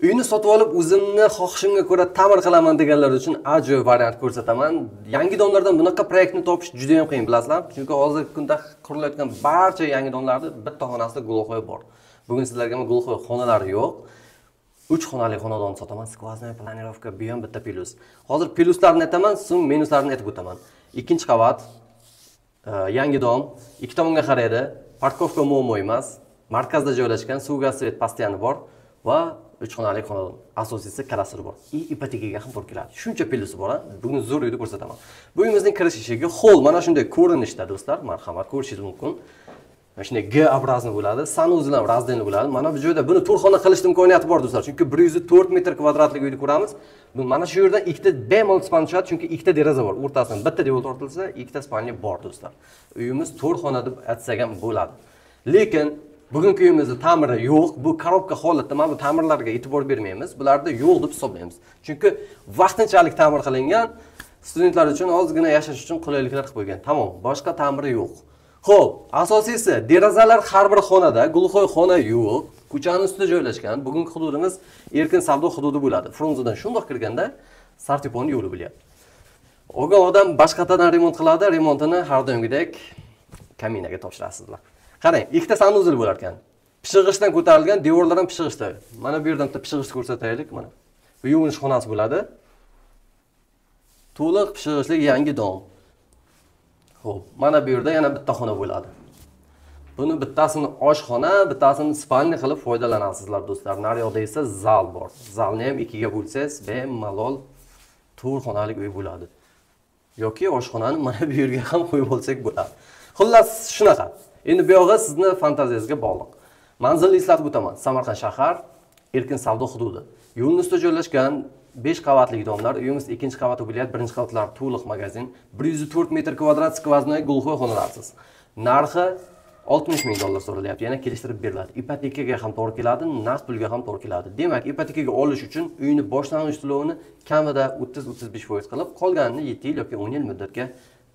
Uyni sotib olib o'zimni xohishimga ko'ra ta'mir qilaman deganlar uchun ajoyib variant ko'rsataman. Yangi domlardan bunaqa proyektni topish juda ham qiyin, bilasizlar. Chunki hozirgi kunda qurilayotgan barcha yangi domlarda bitta xonasida глухой bor. Bugun sizlarga глухой xonalari yo'q. 3 xonali xonadon sotaman, skvoznoy planirovka, bu ham bitta plyus. Hozir plyuslarni aytaman, so'ng minuslarni aytib o'taman. Ikkinchi qavat, yangi dom, ikki tomonga qaraydi, parkovka muammo emas, markazda joylashgan, suv, gaz, svet постоянно bor va 3 xonali xonadon. Asosiysi kadastr bor. И ipotekaga ham to'g'ri keladi. Shuncha plyusi bor, bugun zo'r uyni ko'rsataman. Bu uyimizning kirish eshigi hol mana shunday ko'rinishda do'stlar, marhamat, ko'rishingiz mumkin. Mana shunday G obrazli bo'ladi, sanuzel ham razdel bo'ladi. Mana bu joyda buni to'rt xona qilish imkoniyati bor do'stlar. Chunki 104 metr kvadratlik uyni ko'ramiz. Bu mana shu yerdan ikkita bemalol spalni tushadi, chunki ikkita deraza bor. O'rtasidan bitta devor tortilsa, ikkita spalni bor do'stlar. Uyimiz to'rt xona deb aytsak ham bo'ladi. Lekin bugungi uyimizda ta'miri yo'q. Bu korobka holatda, mana bu ta'mirlarga e'tibor bermaymiz. Bularni yo'q deb hisoblaymiz. Chunki vaqtinchalik ta'mir qilingan, studentlar uchun ozgina yashash uchun qulayliklar qilib qo'ygan. Tamom, boshqa ta'miri yo'q. Xo'p, asosiysi derazalar har bir xonada, глухой xona yo'q. Ko'chaning ustida joylashgan. Bugungi hududimiz erkin savdo hududi bo'ladi. Frunzedan shundoq kirganda Sartepon yo'li bo'lyapti. Olgan odam boshqatdan remont qiladi, remontini har doimgidek kaminaga topshirasizlar. Qarang, ikkita sanuzel bo'lar ekan. Pishig'ishdan ko'tarilgan, devorlar ham pishig'ishda. Mana bu yerdan bitta pishig'ishni ko'rsataylik, mana. Bu yuvinish xonasi bo'ladi. To'liq pishig'ishli yangi dom. Xo'p, mana bu yerda yana bitta xona bo'ladi. Buni bittasini oshxona, bittasini spalni qilib foydalanasizlar do'stlar. Naryoqda esa zal bor. Zalni ham ikkiga bo'lsangiz, bemalol to'rt xonalik uy bo'ladi. Yoki oshxonani mana bu yerga ham qo'yib olsak bo'ladi. Xullas shunaqa. Endi bu yog'i sizni fantaziyangizga bog'liq. Manzilni eslatib o'taman. Samarqand shahar, erkin savdo hududi. Yo'lning ustida joylashgan 5 qavatli domlar. Uyimiz ikkinchi qavati bo'lyapti, birinchi qavatlar to'liq magazin. 104 metr kvadrat skvoznoy глухой xonalarsiz. Narxi 60 ming dollar so'ralyapti. Yana kelishtirib beriladi. Ipotekaga ham to'g'ri keladi, naqd pulga ham to'g'ri keladi. Demak, ipotekaga olish uchun uyni boshlang'ich to'lovini kamida 30-35% qilib, qolganini 7 yil yoki 10 yil muddatga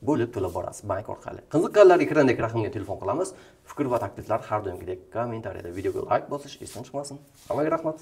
bo'lib to'lab borasiz bank orqali. Qiziqqanlar ekrandagi raqamga telefon qilamiz. Fikr va takliflar har doimgidek kommentariyada. Videoga like bosish esdan chiqmasin. Hammaga rahmat.